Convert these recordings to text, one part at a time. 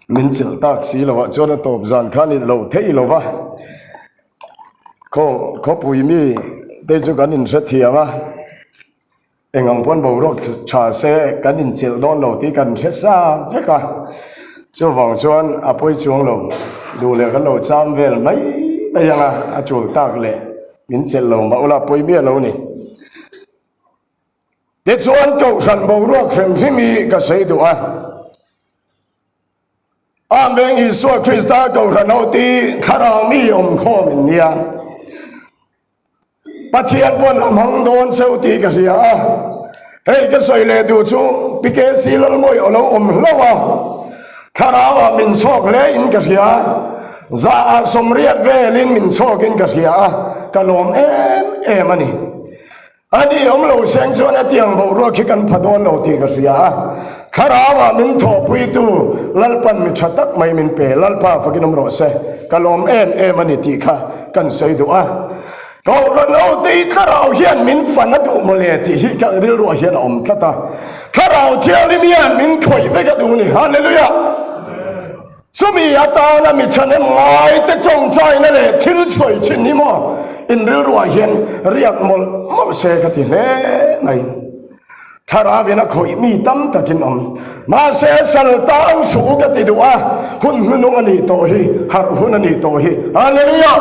Min chelh tak si lovah chuan a tawp zan khan in lo thei lo va, khaw khawpui mi te chu kan inhrethiam a, eng ang pawn boruak tha se kan inchelh dawn lo tih kan hre sa vek a, chuvang chuan a pawi chuang lo duh leh kan lo cham vel mai mai ang a, a tul tak leh min chelh lo mah ula pawi miah lo ni. Tichuan Kohhran boruak hrim hrim hi ka sawi duh a. Amen Isua Krista Kohhran ho ti thlarau mi awm khawm in nia. Pathian pawn a hmang dawn cheu tih ka hria a. Hei ka sawi leh duh chu PKC Lalmawi a lo awm hlauh a. Thlarau ah min chhawk hle in ka hria. Zah ah 80 velin min chhawk in ka hria a. Ka lawm em em a ni. A ni awm lo seng chuan a tiang boruak hi kan pha dawn lo tih ka hria a, Thlarauah min thawhpuitu Lalpan mi tha tak mai min pe, Lalpa fakin awm rawh se, ka lawm em em a ni tih kha kan sawi duh a. Kohhran ho te hi Thlarau hian min fan a duh mawle tih hi ka rilruah hian a awm tlat a, Thlarau Thianghlim hian min khawih vek a duh ni, Hallelujah! Chumi atana mi thahnem ngaite tawngtaina leh thil sawi thin hi maw in rilruah hian riak mawlh mawlh se ka ti hle mai. Thlarauin a khawih mi tam takin awm. Mahse sal tang suh ka ti duh a, hun hnunung a nih tawh hi, harh hun a nih tawh hi. Hallelujah!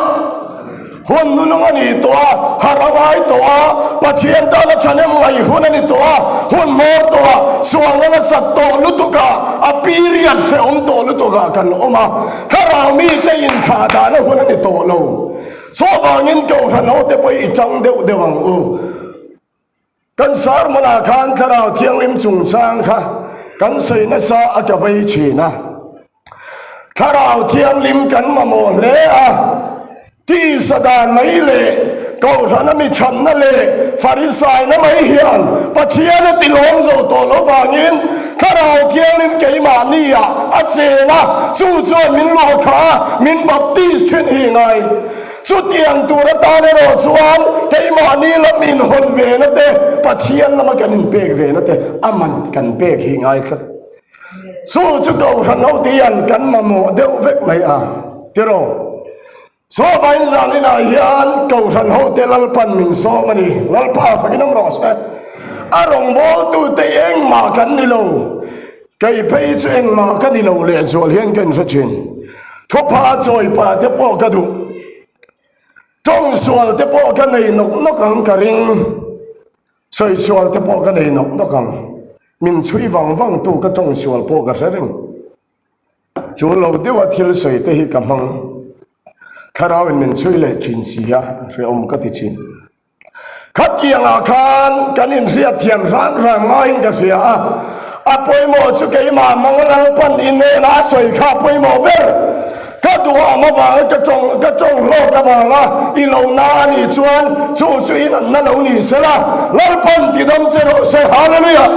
Hun nunung a ni tawh a, harh a ngai tawh a, Pathian tana thahnem ngaih hun a ni tawh a, hun hmawr tawh a, sualna nasat tawh lutuk a, a period hrehawm tawh lutuk ah kan awm a, thlarau mite inthlah dahna hun a ni tawh lo. Chuvangin Kohhran hote pawh i tang deuh deuh ang u. Kan sermon ah khan Thlarau Thianghlim chungchang kha kan sawi nasa a ka vei thin a. Thlarau Thianghlim kan mamawh hle a, tisa dan mai leh Kohhrana mi chhanna leh Farisaina mai hian Pathian a ti lawm zo tawh lo vangin Thlarau Thianghlim keimahni ah a chen a, chu chuan min luah kha a, min baptist thin hi ngai. Chutiang tur atan erawh chuan keimahni lam inhawn vena te, Pathian lama kan inpek vena te a man kan pek hi ngai tlat. Chu chu Kohhran ho te hian kan mamawh deuh vek mai a, tiraw? Chhuahvain zaninah hian Kohhran ho te Lalpan min sawm a ni. Lalpa fakin awm rawh se. A rawngbawltute engmah kan ni lo. Kei phei chu engmah ka ni lo lehzual hian ka inhre thin. Thupha chawipa te pawh ka duh. Tawngsual te pawh ka nei nawk nawk ang ka ring. Sawisual te pawh ka nei nawk nawk ang. Min chhui vang vang tu ka tawngsual pawh ka hre reng. Chu lo deuha thil sawi te hi ka hmang. Thlarauin min chhui leh thin si a, hrehawm ka ti thin. Khatiangah khan kan inhriat thiam hram hram ngaiin ka hria a, a pawimawh chu keimah mang Lalpan i hnenah a sawi kha a pawimawh ber. Ka duhawm avanga ka tawng ka tawng hlawk avanga i lo na a nih chuan chu chu i natna lo ni sela, Lalpan tidam che rawh se. Hallelujah!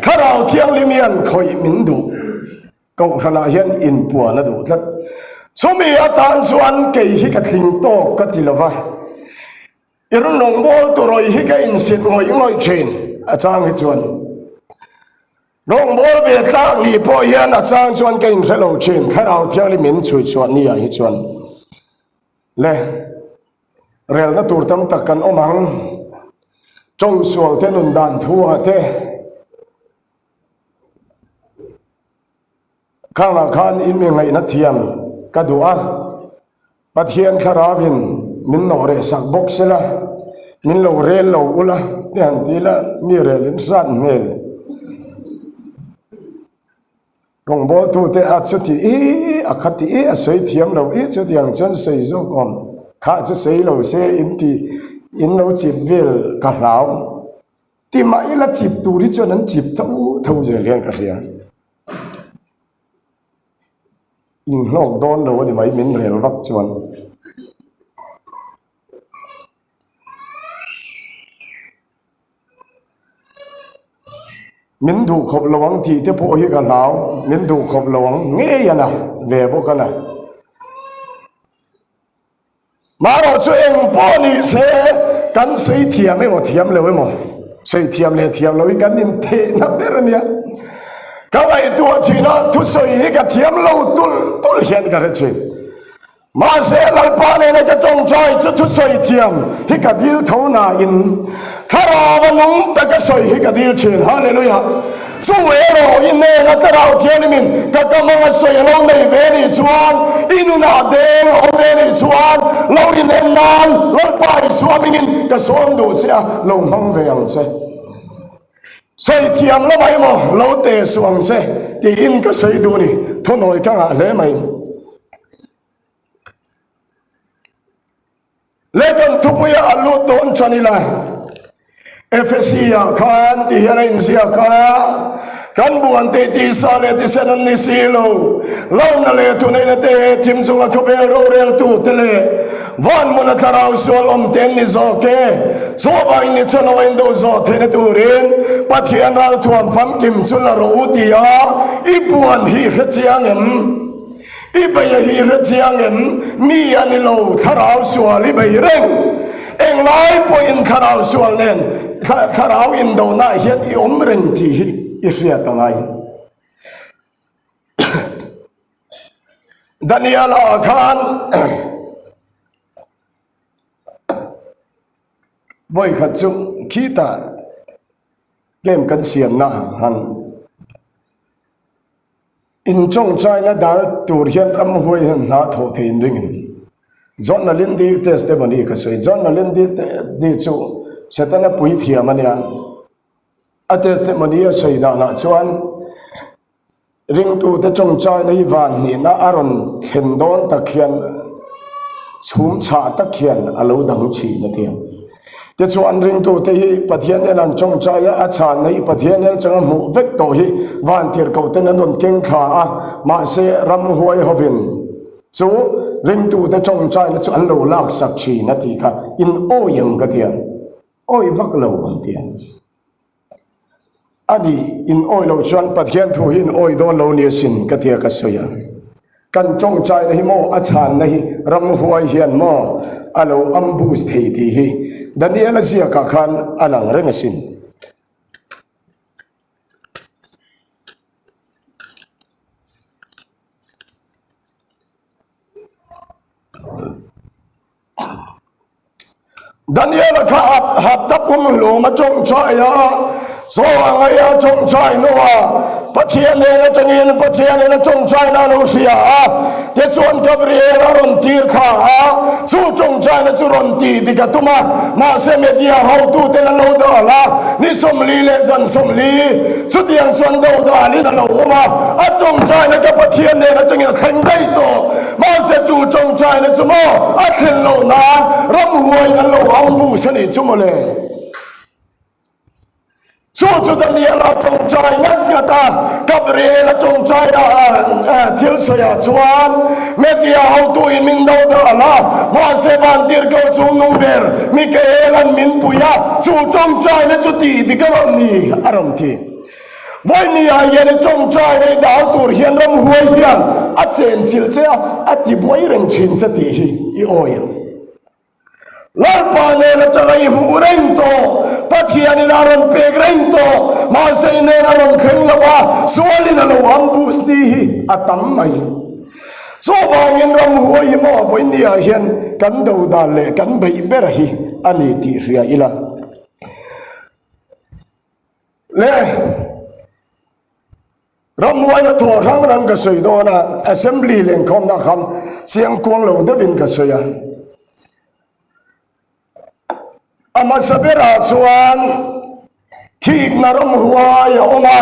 Thlarau Thianghlim hian khawih min duh. Kohhranah hian inpuan a duh tlat. Chumi atan chuan kei hi ka tling tawk ka ti lova, i rawn rawngbawltu rawih hi ka insit ngawih ngawih thin a chang hi chuan. Rawngbâwl ve tlak nih pawh hian a chang chuan ka inhre lo thin, Thlarau Thianghlim min chhui chhuah ni ah hi chuan. Le, relna tur tam tak kan awm ang, tawngsual te nun dan thu ah te, Khangah khan in mi ngaihna thiam ka duh a, Pathian thlarauin min nawh reh sak bawk sela, min lo rel lo ula te han ti ila mi rel in hrat hmel. Rawngbawltute a chuti i a khati i a sawi thiam lo i chutiang chuan sawi zawk awm kha chu sawi lo se in ti in lo chip vel ka hlau. Ti mah ila chip tur hi chuan an chip tho tho zel hian ka hria. Inhlawk dawn lo a ni mai min rel vak chuan. Min duh khawp lo ang tih te pawh hi ka hlau, min duh khawp lo ang ngei a na ve bawk a na. Marawh chu eng pawh ni se kan sawi thiam emaw thiam lo emaw, sawi thiam leh thiam lo hi kan inthehna ber a nia. Ka ngaihtuah thin a, thusawi hi ka thiam lo tulh tulh hian ka hre thin. Mahse, Lalpa nena ka tawngtai chu thusawi thiam hi ka dil tho nain Thlarau a nung taka sawi hi ka dil thin. Hallelujah! Chu erawh i nena Thlarau Thianghlimin ka kam anga sawi a lo nei ve nih chuan, i nunah deng a awm ve nih chuan, lo inen nan Lalpa Isua hmingin ka sawm duh che a, lo hmang ve ang che. Sawi thiam lamah emaw lo teh suh ang che tiin ka sawi duh ni, thunawi ka ngah hle mai. Le kan thupuia a lut dawn chan ila, Efesi ah khan ti hian a inziak a, Kan buan te tisa leh tisen an ni si lo, lalna leh thuneihna te thim chunga khawvel roreltu te leh van hmuna thlarau sual awm te an ni zawk e. Chuvangin ni thalo a indo zawh theihna turin Pathian ralthuam famkim chu la rawh u tia i buan hi hre chiang em? I bei a hi hre chiang em? Mi a ni lo, thlarau sual i bei reng. Englai pawhin thlarau sual nen thlarau indonaah hian i awm reng tih hi i hriat a ngai. Daniela khan vawikhat chu khitah game kan siamna han In tawngtaina dal tur hian ramhuai hian hna thawh thei in ringin John Malindi testimony ka sawi. John Malindi te chu Setana puithiam a nia. A testimony a sawi danah chuan ringtute tawngtaina hi van hnihna a rawn thlen dawn tak hian chhum chhah tak hian a lo dang thin a ti a. Tichuan ringtute hi Pathian nen an tawngtai a, a chhanna hi Pathian nen atanga hmuh vek tawh hi vantirhkohten an rawn keng thla a, mahse ramhuai hovin chu ringtute tawngtaina chu an lo laksak thin a tih kha in awi ang ka ti a, awi vak lo an ti a. A ni, in awi loh chuan Pathian thu hi in awi dawn lo ni asin ka tia ka sawi a. Kan tawngtaina hi maw a chhanna hi ramhuai hian maw a lo ambush thei tih hi Daniel-a ziakah khan a lang reng asin. Daniela kha hapta pumhlum a tawngtai a, chaw a ngaih a tawngtai hnuah Pathian hnen atangin Pathian in a tawngtaina a lo hria a, tichuan Gabriel a rawn tir thla a, chu tawngtaina chu rawn tih dik a tum a, mahse Media hotuten an lo dal a, ni 40 leh zan 40 chutiang chuan dodalin a lo awm a, a tawngtaina ka Pathian hnen atangin a thleng daih tawh. Mahse chu tawngtaina chu maw a thlen loh nan ramhuaiin an lo ambush a nih chu maw le? Chu chu Daniela tawngtai ngat ngat a, Gabriela tawngtaina thil sawiah chuan Media hotuin min do dal a, mahse vantirhkoh chungnung ber Mikaela'n min pui a, chu tawngtaina chu tih dik a rawn ni a rawn ti. Vawinia hian i tawngtai nei dal tur hian ramhuai hian a chenchilh che a, a ti buai reng thin che tih hi i awi ang. Lalpa nen atanga i hmuh reng tawh, Pathianin a rawn pek reng tawh, mahse i nen a rawn thleng lo a, sualin a lo ambush ni hi a tam mai. Chuvangin ramhuai hi maw vawinia hian kan do dan leh kan beih ber hi a ni tih hria ila. Le ramhuaina thaw hrang hrang ka sawi dawn a, assembly lenkhawmna khan chiang kuang lo deuhin ka sawi a. A hmasa berah chuan thikna ramhuai a awm a,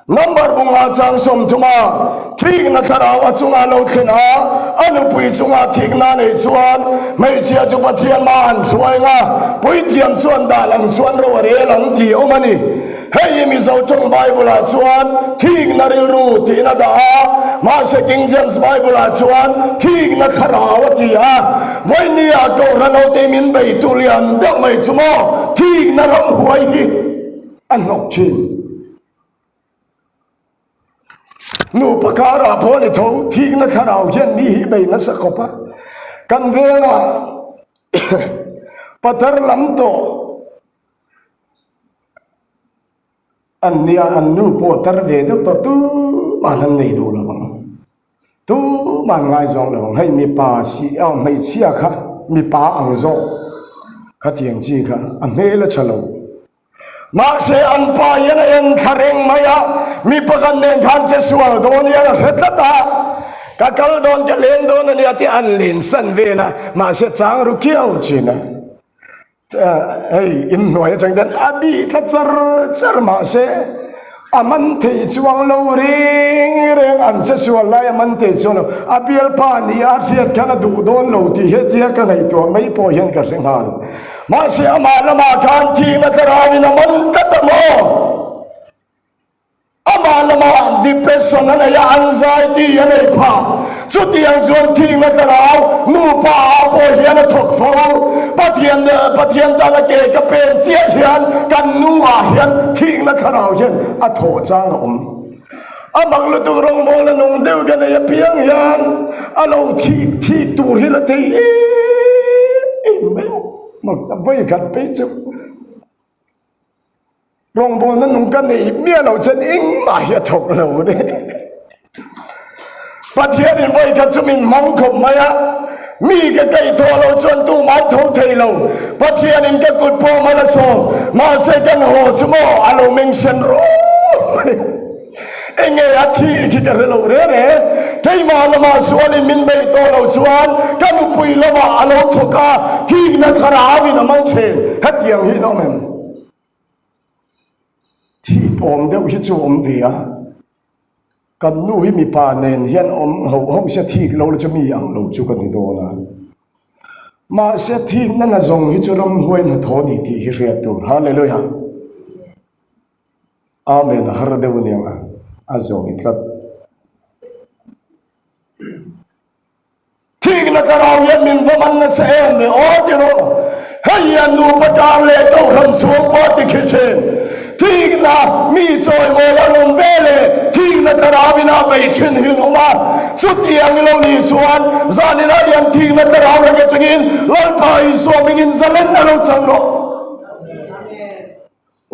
Number bunga chang 30 a thikna thlarau a chunga lo thlen a, a nupui chunga thikna nei chuan hmeichhia chu Pathian ma an hruai nga, puithiam chuan dan ang chuan ro a rel ang tih awm a ni. Hei hi Mizo tawng Bible ah chuan thikna rilru tiin a dah a, mahse King James Bible ah chuan thikna thlarau a ti a. Vawinia Kohhran hote min beitu lian deuh mai chu maw thikna ramhuai hi a hnawk thin. Nupa karah pawh ni tho thikna thlarau hian mi hi bei nasa khawp a, kan vengah pathar lam tawh. An nia an nu pawh tar ve deuh tawh tuman an nei duh lo ang. Tuman ngaizawng lo ang. Hei mipa si a hmeichhia kha mipa ang zawk khatiang chi kha a hmel a tha lo. Mahse an pa hian a en thla reng mai a, mi pakhat nen khan che sual dawn hian a hre tlat a, ka kal dawn ka leng dawn a nia tih an lensan vel a, mahse chang ru kiau thin a. Hei inhnuai atang hian a bih thla char char mahse a man thei chuang lo reng reng an che sual lai a man thei chuang lo a bialpa ni a hriat khan a duh dawn lo tih hetia ka ngaihtuah mai pawh hian ka hre nghal mahse amah lamah khan thihna thlarauin a man tlat a maw. Amah lamah depression a nei a, anxiety a nei phah. Chutiang chuan thihna thlarau nupa ah pawh hian a thawk fo. Pathian Pathian tana ke ka pen chiah hian kan nu ah hian thihna thlarau hian a thawh chang a awm. A mak lutuk rawngbawlna nung deuh ka nei apiang hian a lo thih thih tur hi la thei em em mai a, mak vawikhat phei chu. Rawngbawlna nung ka nei miah lo chuan engmah hi a thawk lo ni. Pathianin vawi khat chu min hmang khawp mai a, mi ka kaih thawh lo chuan tumah an tho thei lo. Pathianin ka kut pawh mal a sawm, mahse kan haw chu maw a lo meng sen rawp mai. Enge a thi khi ka hre lo re re. Keimah lamah sualin min beih tawh lo chuan ka nupui lamah a lo thawk a, thihna thlarauin a mang thin. Hetiang hi in awm em? Thih awm deuh hi chu awm ve a, kan nu hi mipa nen hian awm ho ho se thik lo la chu mi ang lo chu ka ni dawn a. Mahse thikna na zawng hi chu ramhuai hnathawh a ni tih hi hriat tur. Hallelujah! Amen a har deuh aniang a, a zawi tlat. Thikna thlarau hian min va man nasa em le aw ti rawh. Hei hian nupa kar leh kohhran chhung pawh a ti khi thin. Thikna mi chawimawi a awm ve leh thikna thlarau in a bei thin hi an awm a. Chutiang i lo nih chuan zaninah hian thikna thlarau reng atangin Lalpa Isua hmingin zalenna lo chang rawh.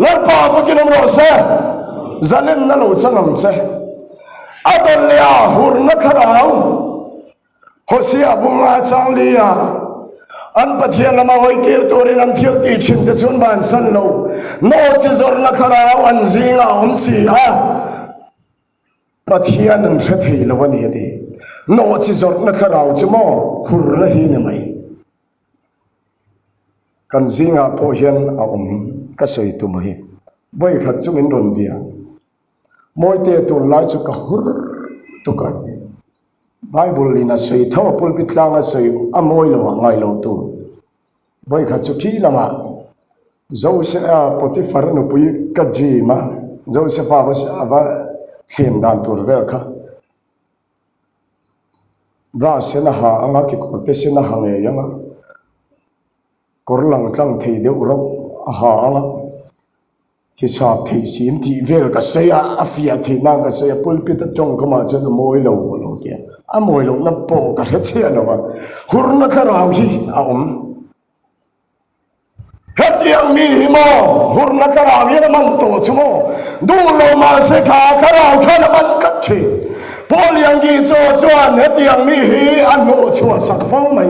Lalpa fakin awm rawh se, zalenna lo chang ang che. A dawlh leh a hurna thlarau Hosea bunga chang li a an Pathian lama hawi kir turin an thil tih thin te chu an bansan lo. Nawhchi zawrhna thlarau an zingah a awm si a, Pathian an hre thei lo a ni a ti. Nawhchi zawrhna thlarau chu maw hurna hi ni mai. Kan zingah pawh hian a awm ka sawi tum hi. Vawi khat chu min rawn bia. Mawite tunlai chu ka hur tuk a ti. Bible in a sawi tho a, pulpit tlang a sawi a mawi lo a ngai lo tur. Vawi khat chu khi lamah Joseph Potiphar nupui ka dream a, Joseph-a a va thlem dan tur vel kha. Bra sen a ha ang a, kekawr te sen a ha ngei ang a, kawr lang tlang thei deuh rauh a ha ang a, hisap theih si in tih vel ka sawi a, a fiah theih nan ka sawi a, pulpit a tawngkam ah chuan a mawi lo a lo ti a, a mawi lohna pawh ka hre chiah lo a, hurna thlarau hi a awm. Hetiang mi hi maw hurna thlarau hian a man tawh chu maw? Duh lo mahse kha thlarau khan a man tlat thin. Paul Yangi chaw chuan hetiang mi hi a hnawh chhuah sak fo mai.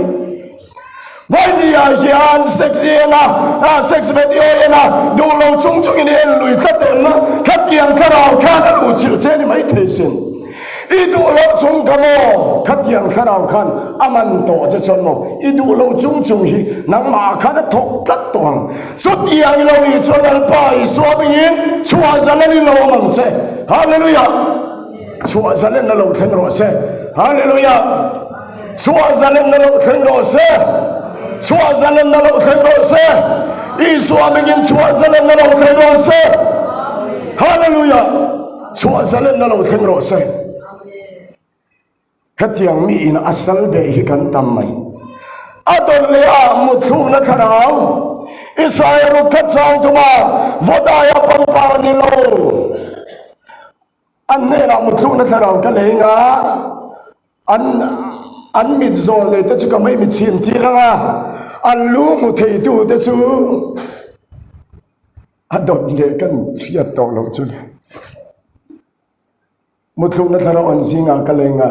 Vainia hian sex i en a, sex video i en a, duh lo chung chungin i en lui tlat em? Khatiang thlarau khan a luh chilh che ni maithei sin. I duh loh chung ka maw? Khatiang thlarau khan a man tawh che chuan maw? I duh loh chung chung hi nangmah khan a thawk tlat tawh ang. Chutiang i lo nih chuan Lalpa Isua hmingin chhuah zalen in lo awm ang che. Hallelujah! Chhuah zalen na lo thleng rawh se. Hallelujah! Chhuah zalen na lo thleng rawh se. Chhuah zalen na lo thleng rawh se. Isua hmingin chhuah zalen na lo thleng rawh se. Hallelujah! Chhuah zalenna lo thleng rawh se. Hetiang mi in a sal beh hi kan tam mai. A dawlh leh a muthlukna thlarau Isaia ruk khat chang tuma vawdaia pangpar ni lo. An hnenah muthlukna thlarau ka leng a, an an mit zawl nei te chu ka mei mit chhim tir ang a, an lu hmu theitu te chu. A dawt leh kan hriat tawh loh chu le. Muthlukna thlarau an zingah ka leng a,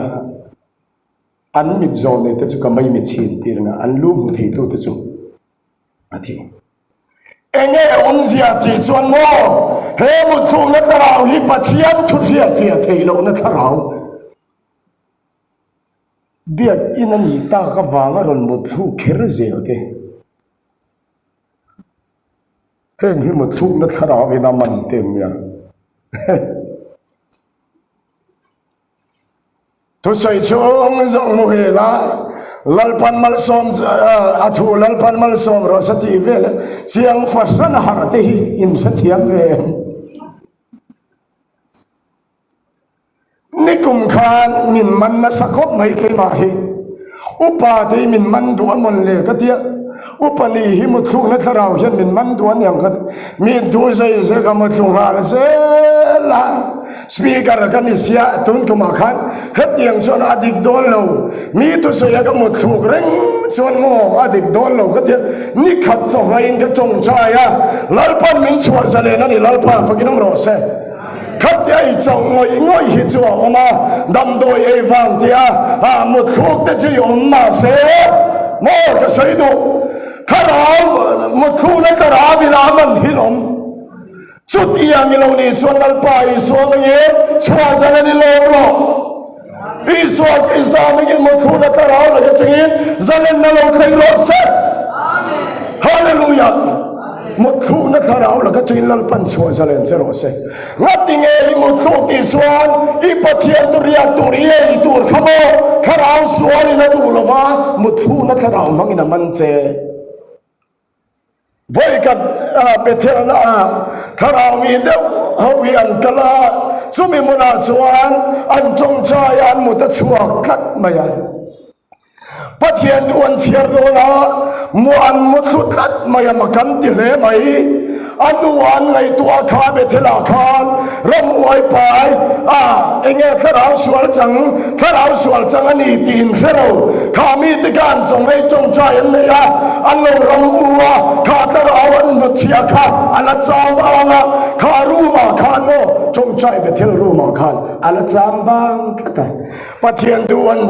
an mit zawh nei te chu ka mai mit chhin tir ang a, an lu hmu theitu te chu a thi. Enge awmzia tih chuan maw he muthlukna thlarau hi Pathian thu hriatfiah theih lohna thlarau biakinn a nih tak avanga rawn muthluk kher zel te. Heng hi muthlukna thlarau in a man te an nia. Thusawi chhung zawng muhil a, Lalpan malsawm a thu Lalpan malsawm rawh se tih vel chiang fahran harh te hi in hrethiam ve em? Nikum khan min man nasa khawp mai keimah hi. Upa te hi min man duh a mawn le ka tia. Upa ni hi muthlukna thlarau hian min man duh a niang ka ti. Mi duh zei zei ka muthlu nghal zel a. Speaker ka ni sia tun kumah khan hetiang chuan a dik dawn lo. Mi thusawi a ka muthluk reng chuan maw a dik dawn lo ka tia. Nikhat chawhmaiin ka tawngtai a, Lalpan min chhuah zalen a ni Lalpa fakin awm rawh se. Khatia i chauh ngawih ngawih hi chu a awm a, damdawi ei vang tia a mutthluk te chu i awm mahse maw ka sawi duh, thlarau mutthlukna thlarau ila a man hi lawm. Chutiang i lo nih chuan Lalpa Isua mangin chhuah zan a ni lawm rawh. Isua Krista mangin mutthlukna thlarau lak atangin zalenna lo thleng rawh se. Hallelujah! Mutthlukna thlarau lak atangin Lalpan chhuah zalen che rawh se. Ngati nge i mutthluk tih chuan i Pathian tu riak tur i ei tur kha maw thlarau sualin a duh lova mutthlukna thlarau hmangin a man che. Vawikat Bethelna ah thlarau mi deuh ho hi an kal a, chumi hmunah chuan an tawngtai a, an mut a chhuak tlat mai a. Pathian duh an chhiar dawn a, mu an mu thlu tlat mai a, mak an ti hle mai. A nu an ngaihtuah kha Bethelah khan ramhuai pai a, enge thlarau sual chang, thlarau sual chang a ni tih in hre lo. Kha mite khan chawngei tawngtai an nei a, an lo ram u a, kha thlarau an hnutchhiah kha a la chang vang a, kha room ah khan maw tawngtai Bethel room ah khan a la chang vang tlat a. Pathian duh an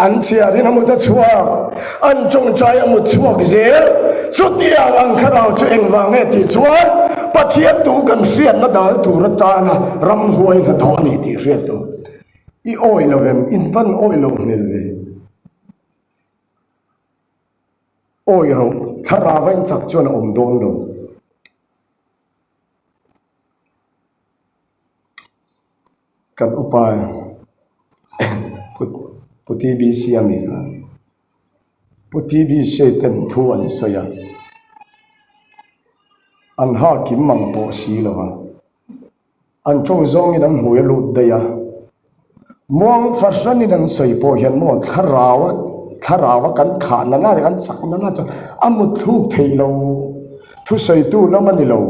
an chhiarin a mut a chhuak, an tawngtai a mut chhuak zel. Chutiang ang thlarau chu engvang nge tih chuan Pathian duh kan hriatna dal tur atana ramhuai hnathawh a ni tih hriat tur. I awi lo em? In van awi lo hmel ve. Awi ro, thlarau a inchak chuan a awm dawn lo. Kan upa Pu TBC a mi kha. Pu TBC ten thu an sawi a, an ha kim mang tawh si lo a. An tawng zawngin an hmui a lut daih a, muang fahranin an sawi pawh hian maw thlarau a thlarau a kan khah na na kan chak na na chuan a mutthluk thei lo, thusawitu lam a ni lo.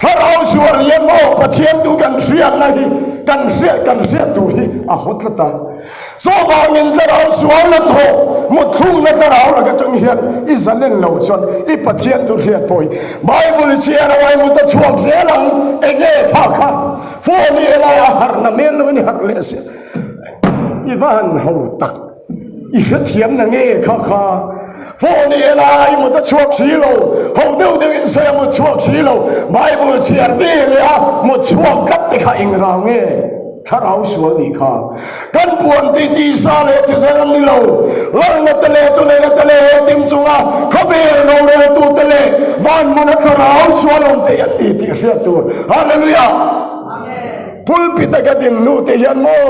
Thlarau sual hian maw Pathian tu kan hriatna hi kan hriat kan hriat tur hi a haw tlat a. Chuvangin thlarau sual la thawh mutthlukna thlarau lak atang hian i zalen lo chuan i Pathian chu hriat pawh hi Bible i chhiar a ngai mut a chhuak zel ang enge kha kha phone i elai a harh na mel lo in i harh leh sia i va han ho tak i hrethiam na nge kha kha phone i elai mut a chhuak si lo ho deuh deuh in sawi a mut chhuak si lo Bible chhiar ve leh a mut chhuak tlat te kha engrang nge Thlarau sual nih kha kan puan tih tisa leh tizel an ni lo. Lalna te leh tuneina te leh he tim chunga khawvel roreltu te leh van hmuna thlarau sual awm thei an ni tih hriat tur. Hallelujah! Pulpit a ka din hnu te hian maw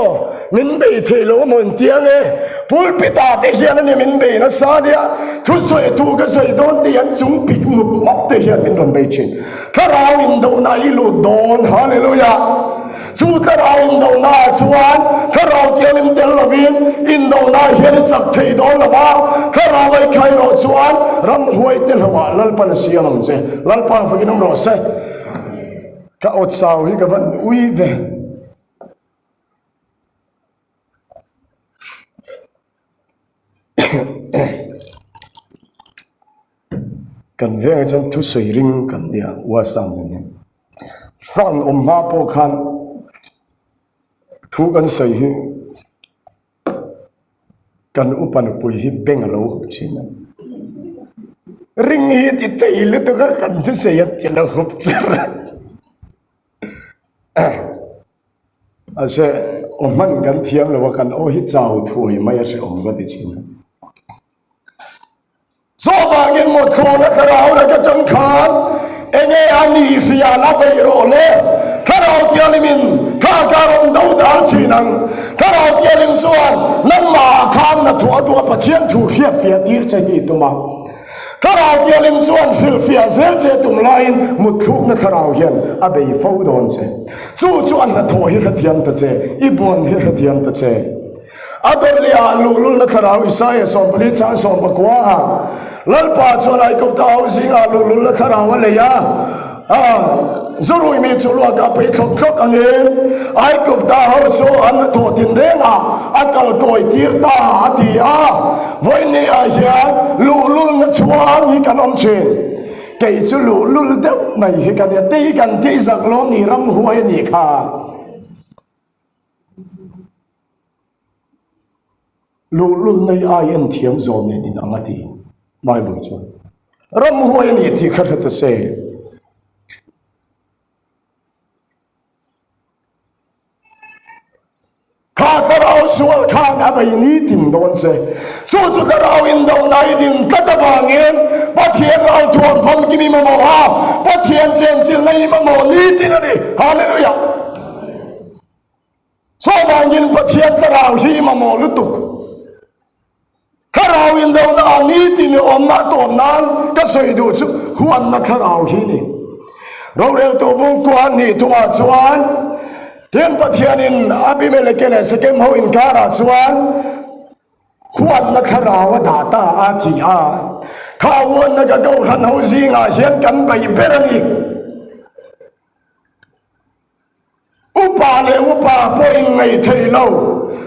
min bei thei lo amaw inti ang e. Pulpit ah te hian a ni min bei nasa nia. Thusawi thu ka sawi dawn te hian chung pik mup mup te hian min rawn bei thin. Thlarau indohna i lut dawn. Hallelujah! Chu thlarau indonaah chuan thlarau tiangin tel lovin indonaah hian i chak thei dawn lo va, thlarau a i khai rawh chuan ramhuai te hlauhah Lalpan a siam ang che. Lalpa fakin awm rawh se. Ka aw chau hi ka van ui ve. Kan vengah chuan thusawi ring kan nia Uasang nen hian. Sound awm hma pawh khan thu kan sawi hi kan upa nupui hi beng a lo hup thin a. Ring hi ti thei lutuk a kan thusawi a ti lo hup char a. Mahse aw hman kan thiam lo a kan aw hi chau thuai mai a hrehawm ka ti thin a. Chuvangin mawthlawna thlarau laka tang khan enge a ni hria la beih rawh le, Thlarau Thianghlimin kha ka rawn do dal thin ang. Thlarau Thianghlim chuan nangmahah khan hnathawh a duh a, Pathian thu hriatfiah tir che hi tum a. Thlarau Thianghlim chuan hrilhfiah zel che tum laiin mutthlukna thlarau hian a bei fo dawn che. Chu chu a hnathawh hi hrethiam ta che, i buan hi hrethiam ta che. A dawrliah luhlulna thlarau Isaia 14 chang 19 ah Lalpa chuan Aigupta ho zingah luhlulna thlarau a lei a, a zurui mi chu luakah pei thlawk thlawk angin Aigupta ho chu an hnathawh tinrengah a kal kawi tir ta a ti a. Vawiin ah hian luhlulna chhuang hi kan awm thin. Kei chu luhlul deuh mai hi ka nia, tei kan tih zak lawm ni ramhuai a nih kha. Luhlul nei ai en thiam zawn nen in ang a ti, Bible chuan. Ramhuai a nih tih kha hre ta che. Kha thlarau sual khan a bei nitin dawn che. Chu chu thlarau indona i din tlat avangin Pathian ralthuam famkim i mamawh a, Pathian chenchilhna i mamawh nitin a ni. Hallelujah! Chuvangin Pathian thlarau hi i mamawh lutuk. Thlarau indona ah nitin i awm mah tawp nan ka sawi duh chu huanna thlarau hi ni. Roreltu bungkua hnih thumah chuan tin Pathianin Abimeleke leh Sekem ho inkarah chuan huanna thlarau a dah ta a ti a. Kha huanna ka kohhran ho zingah hian kan beih ber a ni. Upa leh upa pawh in ngaih thei lo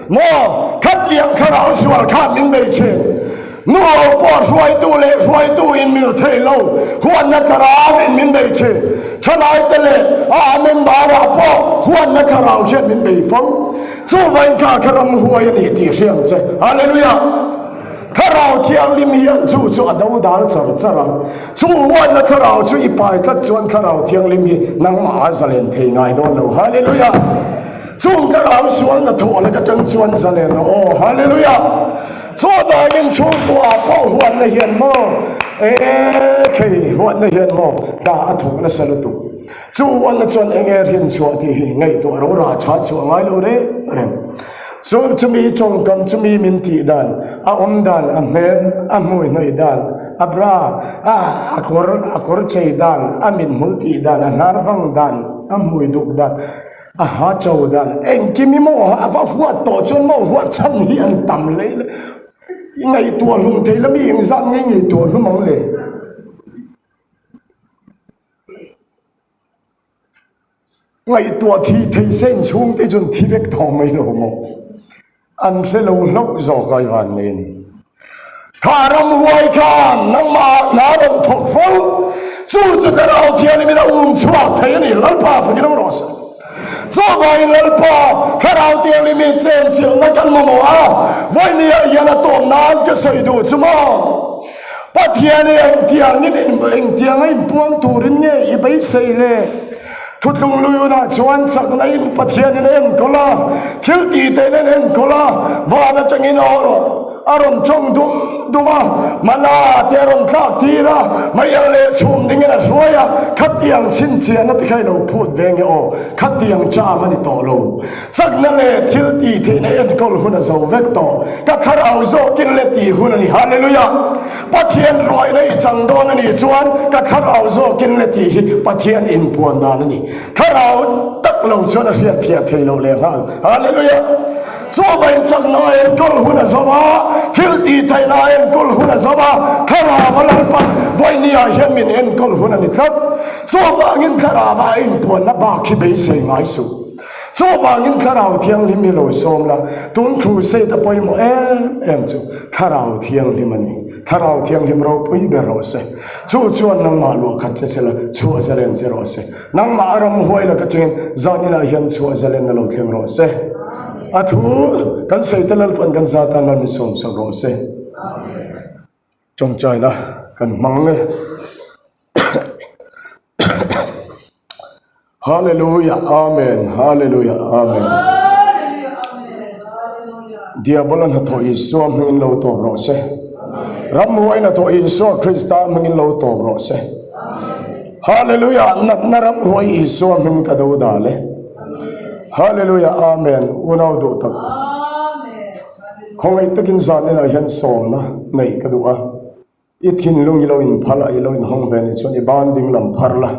maw? Khatiang thlarau sual khan min bei thin. Nu ho pawh hruaitu leh hruaitu in mil thei lo, huanna thlarau in min bei thin. Thalaite leh a member ah pawh huanna thlarau hian min bei fo. Chuvain kha kha ramhuai a nih tih hriam che. Hallelujah! Thlarau Thianghlim hian chu chu a do dal char char a. Chu huatna thlarau chu i pai tlat chuan Thlarau Thianghlim hi nangmah a zalen thei ngai dawn lo. Hallelujah! Chung thlarau sual hnathawh lek atang chuan zalen rawh aw. Hallelujah! Chuvangin chhungkua pawh huatna hian maw, ee khei huatna hian maw dah a thawk nasa lutuk. Chu uanna chuan eng nge rin chhuah tih hi ngaihtuah ro rah tha chu a ngai lo reng reng. Chu chumi tawngkam chumi min tih dan, a awm dan, a hmel, a hmui hnawih dan, a bra, a a kawr, a kawr chei dan, a mithmul tih dan, a hnar vang dan, a hmui duk dan, a ha cho dan, engkim hi maw a va huat tawh chuan maw huat chhan hi an tam leh i ngaihtuah hlum thei la mi engzat nge ngaihtuah hlum ang le? Ngaihtuah thi thei se inchhung te chuan thi vek tawh mai lo maw? An hre lo hlauh zawk a i van nei a ni. Kha ramhuai khan nangmah hna rawn thawk fo, chu chu Thlarau Thianghlimin a um chhuak thei a ni, Lalpa fakin awm rawh se. Chuvangin Lalpa, Thlarau Thianghlim hi chenchilhna kan mamawh a, vawinia hian a tawp nan ka sawi duh chu maw? Pathian hi engtiangin engtianga inpuang turin nge i beisei le? Thutlung lui hunah chuan chakna in Pathianin a enkawl a, thil tih tein an enkawl a, van atangin a a rawn tawng dum dum a, mana te a rawn tlak tir a, meial leh chhum dingin a hruai a, khatiang chhinchhiahna te kha i lo phut ve nge aw, khatiang cham a ni tawh lo. Chakna leh thil tih theihna enkawl hun a zo vek tawh. Ka thlarau zawkin le tih hun a ni. Hallelujah! Pathian ruaina i chang dawn a nih chuan ka thlarau zawkin le tih hi Pathian inpuan dan a ni. Thlarau tak lo chuan a hriatfiah thei lo leh nghal. Hallelujah! Chuvangin chakna a enkawl hun a zo a, thil tih theihna a enkawl hun a zo a, thlarau a Lalpan vawinia hian min enkawl hun a ni tlat. Chuvangin thlarau a inpuanna bak hi beisei ngai suh. Chuvangin Thlarau Thianghlim hi lo sawm la, tun thu state a pawimawh em em chu Thlarau Thianghlim a ni. Thlarau Thianghlim ropui ber rawh se. Chu chuan nangmah luah khat che sela chhuah zalen che rawh se. Nangmah a ramhuai laka tengin zaninah hian chhuah zalen a lo thleng rawh se. A thu kan sawi te Lalpan kan za tan Lal min sawmsak rawh se. Tawngtaina kan hmang e. Hallelujah Amen Hallelujah Amen Diabola hnathawh Isua hmingin lo tawp rawh se. Ramhuai hnathawh Isua Krista hmingin lo tawp rawh se. Hallelujah Natna ramhuai Isua hming ka do dal e. Hallelujah Amen Unau duh tak. Khawngaih takin zan inah hian sawmna neih ka duh a. I thinlung i lo inphal a, i lo inhawng ve nih chuan i ban ding lam phar la.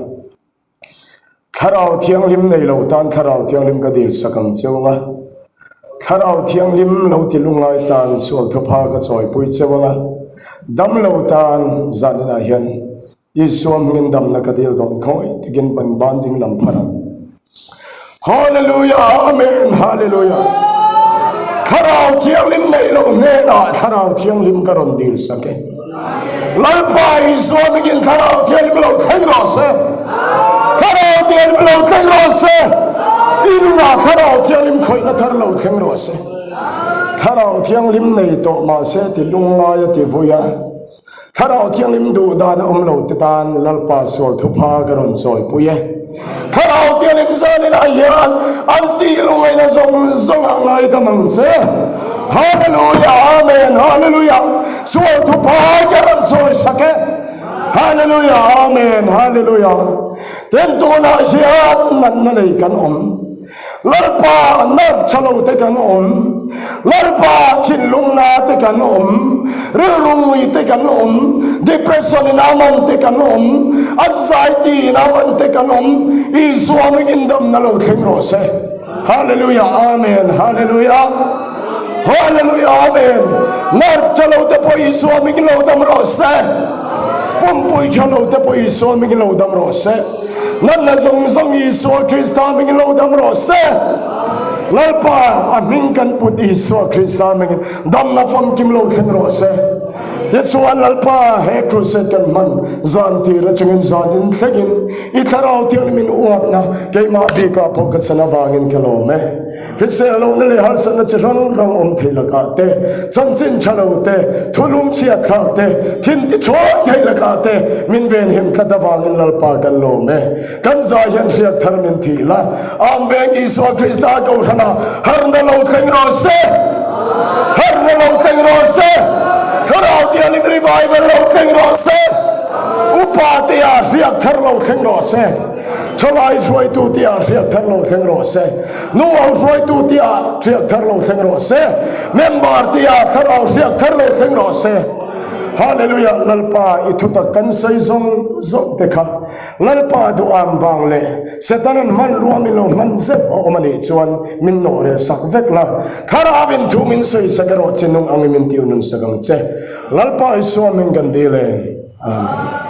Thlarau Thianghlim nei lo tan Thlarau Thianghlim ka dil sak ang cheu ang a. Thlarau Thianghlim lo ti lungngai tan sual thupha ka chawipui cheu ang a. Dam lo tan zan inah hian Isua hmingin damna ka dil dawn khawi takin pan ban ding lam phar ang. Hallelujah Amen Hallelujah Thlarau Thianghlim nei lo hnenah Thlarau Thianghlim ka rawn dil sak e. Lalpa Isua hmingin Thlarau Thianghlim lo thleng rawh se. Thlarau Thianghlim lo thleng rawh se. I nunah Thlarau Thianghlim khawihna thar lo thleng rawh se. Thlarau Thianghlim nei tawh mahse ti lungngai a ti vui a. Thlarau Thianghlim duh dan a awm lo te tan Lalpa sual thupha ka rawn chawipui e. Thlarau Thianghlim zanin ah hian an tih lungaina zawng zawng ah ngaidam ang che. Hallelujah Amen Hallelujah Sual thupha ka rawn chawi sak e. Hallelujah Amen Hallelujah Tin tunah hian natna nei kan awm. Lalpa nerve tha lo te kan awm, Lalpa thinlung na te kan awm, rilru ngui te kan awm, depression in a man te kan awm, anxiety in a man te kan awm, Isua mingin damna lo thleng rawh se. Hallelujah Amen Hallelujah Hallelujah Amen Nerve tha lo te pawh Isua mingin lo dam rawh se. Pumpui tha lo te pawh Isua mingin lo dam rawh se. Natna zawng zawng Isua Krista hmingin lo dam rawh se. Lalpa, a hming kan put Isua Krista hmingin damna famkim lo thleng rawh se. Tichuan Lalpa, he crusade kan hman zan tir atangin zan in thlengin i Thlarau Thianghlim in uapna keimah bikah pawh ka chan avangin ka lawm e. Hrisel lohna leh harsatna chi hrang hrang awm thei lakah te, chanchin tha lo te, thulum chhiat thlak te, thin ti thawn thei lakah te min venhim tlat avangin Lalpa kan lawm e. Kan zai hian hriat thar min thih la, Am veng Isua Krista Kohhrana harna lo thleng rawh se! Harna lo thleng rawh se! Thlarau Thianghlim revival lo thleng rawh se! Upa tia hriat thar lo thleng rawh se! Thalai hruaitu tia hriat thar lo thleng rawh se. Nu ho hruaitu tia hriat thar lo thleng rawh se. Member tia thlarau hriat thar lo thleng rawh se. Hallelujah Lalpa i thutak kan sawi zawng zawng te kha Lalpa duham vang leh Setanan hmanrua min lo hman zeuh a awm a nih chuan min nawh reh sak vek la. Thlarau in thu min sawi sak erawh che nung angin min tiu nun sak ang che. Lalpa Isua min kan dil e. Amen.